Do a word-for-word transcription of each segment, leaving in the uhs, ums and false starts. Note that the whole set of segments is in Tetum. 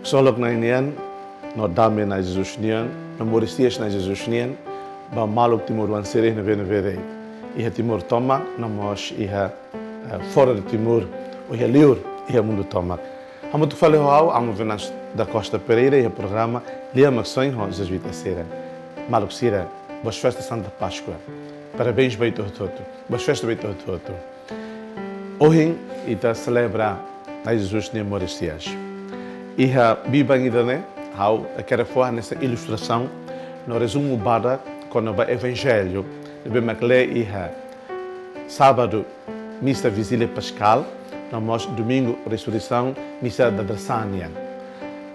Ksolok Na'i nian, no dame Na'i Jesus nian, no moris-hi'as Na'i Jesus nian, ba maluk timoroan sira iha ne'ebé-ne'ebé de'it. Iha Timor tomak, no mós iha, eh, fora de Timor, ou iha liur, iha mundu tomak. Hamutuk fali ho ha'u, Amu Venâncio da Costa Pereira, iha programa Lia Maksoin ho Jesuita sira. Maluk sira, boas festas Santa Páscoa. Parabéns ba ita hotu-hotu. Boas festas ba ita hotu-hotu. Ohin ita selebra Na'i Jesus nia moris-hi'as. Iha biban ida-ne'e, ha'u hakerek fó hanesan ilustrasaun no rezumu badak kona-ba Evanjellu ne'ebé mak lee iha Sábadu, Misa Vijília Paskál, no mós Domingu Resureisaun, Misa Dadeer-saan nian.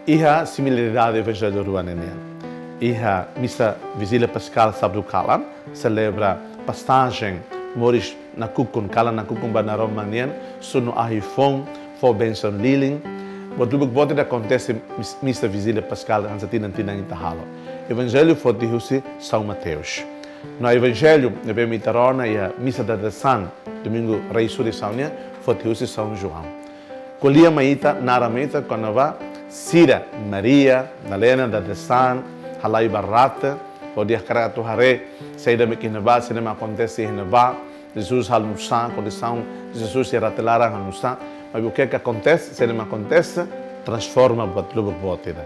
Iha similaridade Evanjellu rua ne'e nian. Iha Misa Vijília Paskál Sábadu kalan, selebra pasajen moris nakukun, kalan nakukun ba naroman nian, sunu ahi foun, fó bensaun lilin. Buat lubuk boot ida akontese mis-, Misa Vijília Paskál hanesan tinan-tinan ita halo. Evanjellu foti husi São Mateus. No Evanjellu ne'ebé mak ita rona iha Misa Dadeer-saan, Domingu Resureisaun nian, foti husi São João. Ko'alia mai ita, narra mai ita kona-ba sira, Maria Madalena, dadeer-saan, halai ba rate, hodi hakarak atu haree saida mak iha ne'ebá, saida mak akontese iha ne'ebá, Jesus halo nu'usá, kondisaun Jesus iha rate laran halo nu'usá, maibé o que que acontece, saida mak akontese, transforma buat lubuk boot ida.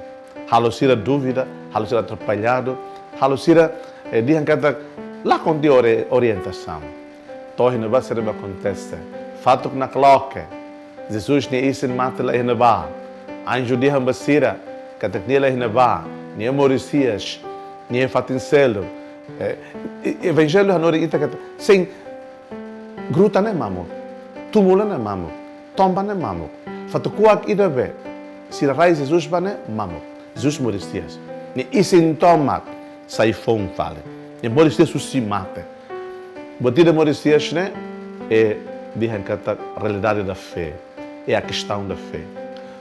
Halo sira dúvida, halo sira atrapalladu, halo sira, eh, dehan katak lakon tiha ori-, orientasaun. To'o iha ne'ebá saida mak akontese. Fatuk nakloke. Jesus nia isin mate la iha ne'ebá. Anju dehan ba sira katak nia la iha ne'ebá. Nia moris-hi'as. Nia iha fatin seluk. Eh, e-, Evanjellu hanorin ita katak, sin, gruta ne'e mamuk. Túmulu ne'e mamuk. Tomba ne'e mamuk. Fatuk kuak ida be sira rai Jesus ba ne'e mamuk. Jesus moris-hi'as. Nia isin tomak sai foun fali. Nia moris-hi'as husi mate. Buat ida moris-hi'as ne'e, e dehan katak realidade da fé. É a questão da fé.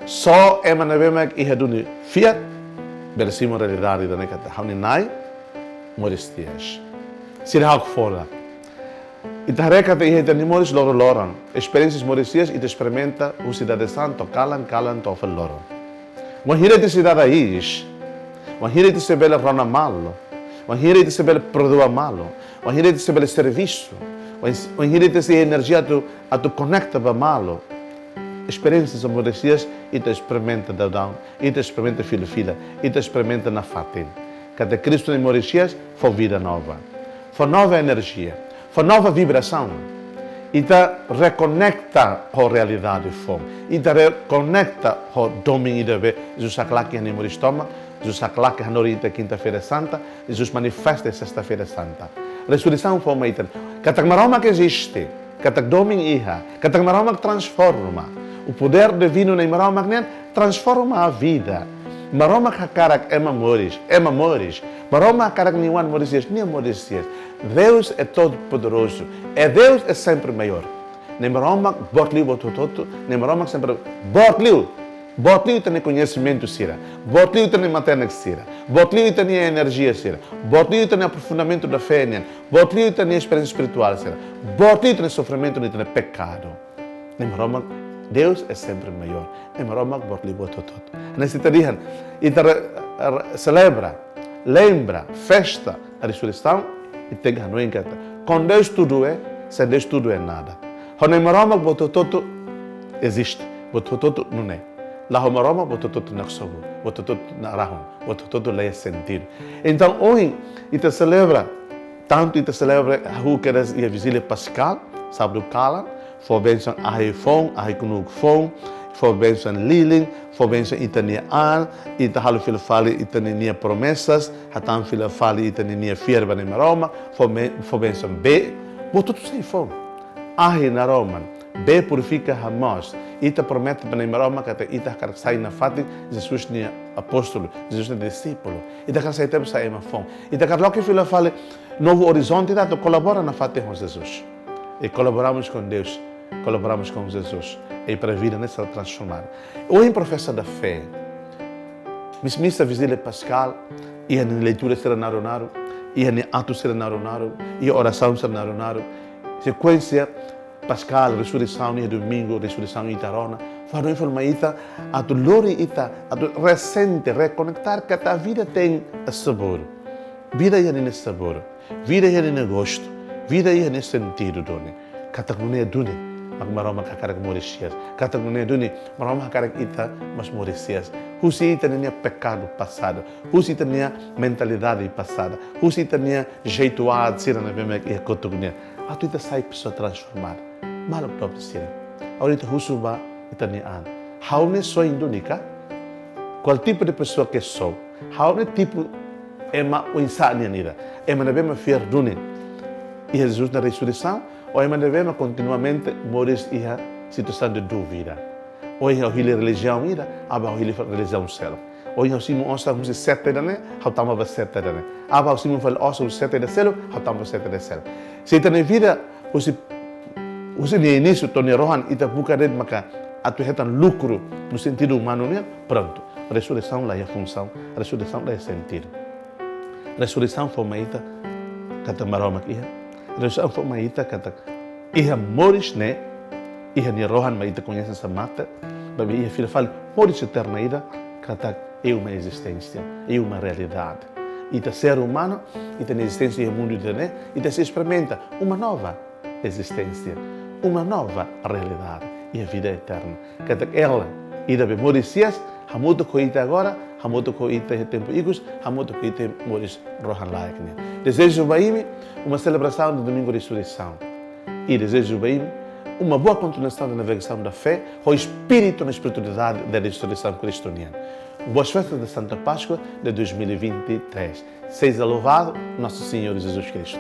Só ema ne'ebé mak iha duni fiar, bele simu realidade ida-ne'e katak ha'u-nia Na'i moris-hi'as. Sira hakfodak. Ita haree katak iha ita-nia moris loroloron, esperiénsia moris-hi'as ita esperimenta husi dadeer-saan to'o kalan, kalan to'o fali loron. Wainhira ita sei dada iis, wainhira ita sei bele rona malu, wainhira ita sei bele perdua malu, wainhira ita sei bele servisu, wain-, wainhira ita sei enerjia atu, atu konekta ba malu. Esperiénsia moris-hi'as ita esperimenta daudaun, ita esperimenta fila-fila, ita esperimenta nafatin. Katak Kristu nia moris-hi'as fó vida nova. Fó nova enerjia, fó nova vibrasaun. Ita rekonekta ho realidade foun. Ita rekonekta ho domin ida be Jesus haklaken iha nia moris tomak, Jesus haklaken hanorin ita Kinta-feira Santa, Jesus manifesta iha Sesta-feira Santa. Resureisaun fó mai ita katak Maromak eziste, katak domin iha, katak Maromak transforma. O poder divino Na'i Maromak nian transforma a vida. Maromak hakarak ema moris, ema moris. Maromak hakarak nia oan moris-hi'as, nia moris-hi'as. Deus é todo-poderoso. E Deus é sempre maior. Na'i Maromak boot liu buat hotu-hotu, Na'i Maromak sempre boot liu. Boot liu ita-nia koñesimentu sira. Boot liu ita-nia matenek sira. Boot liu ita-nia enerjia sira. Boot liu ita-nia aprofundamentu da fé nian. Boot liu ita-nia esperiénsia espirituál sira. Boot liu ita-nia sofrimentu, ita-nia pekadu. Na'i Maromak, Deus é sempre maior. Na'i Maromak boot liu buat hotu-hotu. Hanesan ita dehan, ita re-, re-, selebra, lembra, festa resureisaun, ita tenke hanoin katak, com Deus tudo é, sem Deus tudo é nada. Ho Na'i Maromak buat hotu-hotu eziste, buat hotu-hotu nune'e. La ho Maromak buat hotu-hotu naksobu, buat hotu-hotu narahun, buat hotu-hotu la iha sentidu. Entaun, ohin ita selebra, tantu ita selebra hahú kedas iha Vijília Paskál, Sábadu kalan, fó bensaun ahi foun, ahi kunuk foun, fó bensaun lilin, fó bensaun ita-nia an, ita halo fila fali ita-nia promesas, hatán fila fali ita-nia fiar ba Na'i Maromak, fó me-, fó bensaun bee, buat hotu sai foun. Ahi naroman, bee purifika hamoos. Ita promete ba Na'i Maromak katak ita hakarak sai nafatin Jesus nia apóstolu, Jesus nia dixípulu. Ita hakarak sai tempu sai ema foun. Ita hakarak loke fila fali novo horizonte atu kolabora nafatin ho Jesus. E colaboramos com Deus, colaboramos com Jesus. E para a vida ne'e será transformada. Ohin festa da fé. Misa, Misa Vijília Paskál, iha nia leitura sira naruk-naruk, iha nia atu sira naruk-naruk, iha orasaun sira naruk-naruk. Sekuénsia Paskál, resureisaun, iha Domingu Resureisaun ita rona, Maromak fó mai ita, atu lori ita, atu resente, rekonektar katak vida tem sabor. Vida iha ninia sabor. Vida iha ninia gostu. Vida iha ninia sentidu duni. Katak nune'e duni mak Maromak hakarak moris hi'as. Katak nune'e duni Maromak hakarak ita mós moris hi'as. Husi ita-nia pekadu pasadu. Husi ita-nia mentalidade pasada. Husi ita-nia jeitu aat sira ne'ebé mak iha kotuk nian. Atu ita sai pesoa transformada. Maluk doben sira, agora ita husu ba ita-nia an. Ha'u ne'e soin duni ka? Kual tipu de pesoa ke sou? Ha'u ne'e tipu ema oinsá nian ida? Ema ne'ebé mak fiar duni iha Jesus nia resureisaun, ou ema ne'ebé mak kontinuamente moris iha situasaun de dúvida? Ohin ha'u hili relijiaun ida, aban ha'u hili relijiaun seluk. Ohin ha'u simu osan husi seta ida-ne'e, ha'u tama ba seta ida-ne'e. Aban ha'u simu fali osan husi seta ida seluk, ha'u tama ba seta ida seluk. Se ita-nia vida husi, husi nia inísiu to'o nia rohan ita buka de'it maka atu hetan lukru no sentidu umanu nian, prontu. Resureisaun la iha funsaun, resureisaun la iha sentidu. Resureisaun fó mai ita katak Maromak iha. Resureisaun fó mai ita katak iha moris ne'e, iha nia rohan mak ita koñese hanesan mate, maibé iha fila fali moris eterna ida, katak iha uma ezisténsia, iha uma realidade. Ita ser umanu, ita-nia ezisténsia iha mundu ida-ne'e, ita sei esperimenta uma nova ezisténsia, uma nova realidade, iha vida eterna. Katak ela ida be moris hi'as, hamutuk ho ita agora, hamutuk ho ita iha tempu ikus, hamutuk ho ita moris rohan-laek nian. Dezeju ba imi uma selebrasaun de Domingu Resureisaun. I dezeju ba imi uma boa continuação da navegação da fé, ho espíritu na espiritualidade da ressurreição Cristo nian. Boas festas da Santa Páscoa de dois mil e vinte e três. Seja louvado nosso Senhor Jesus Cristo.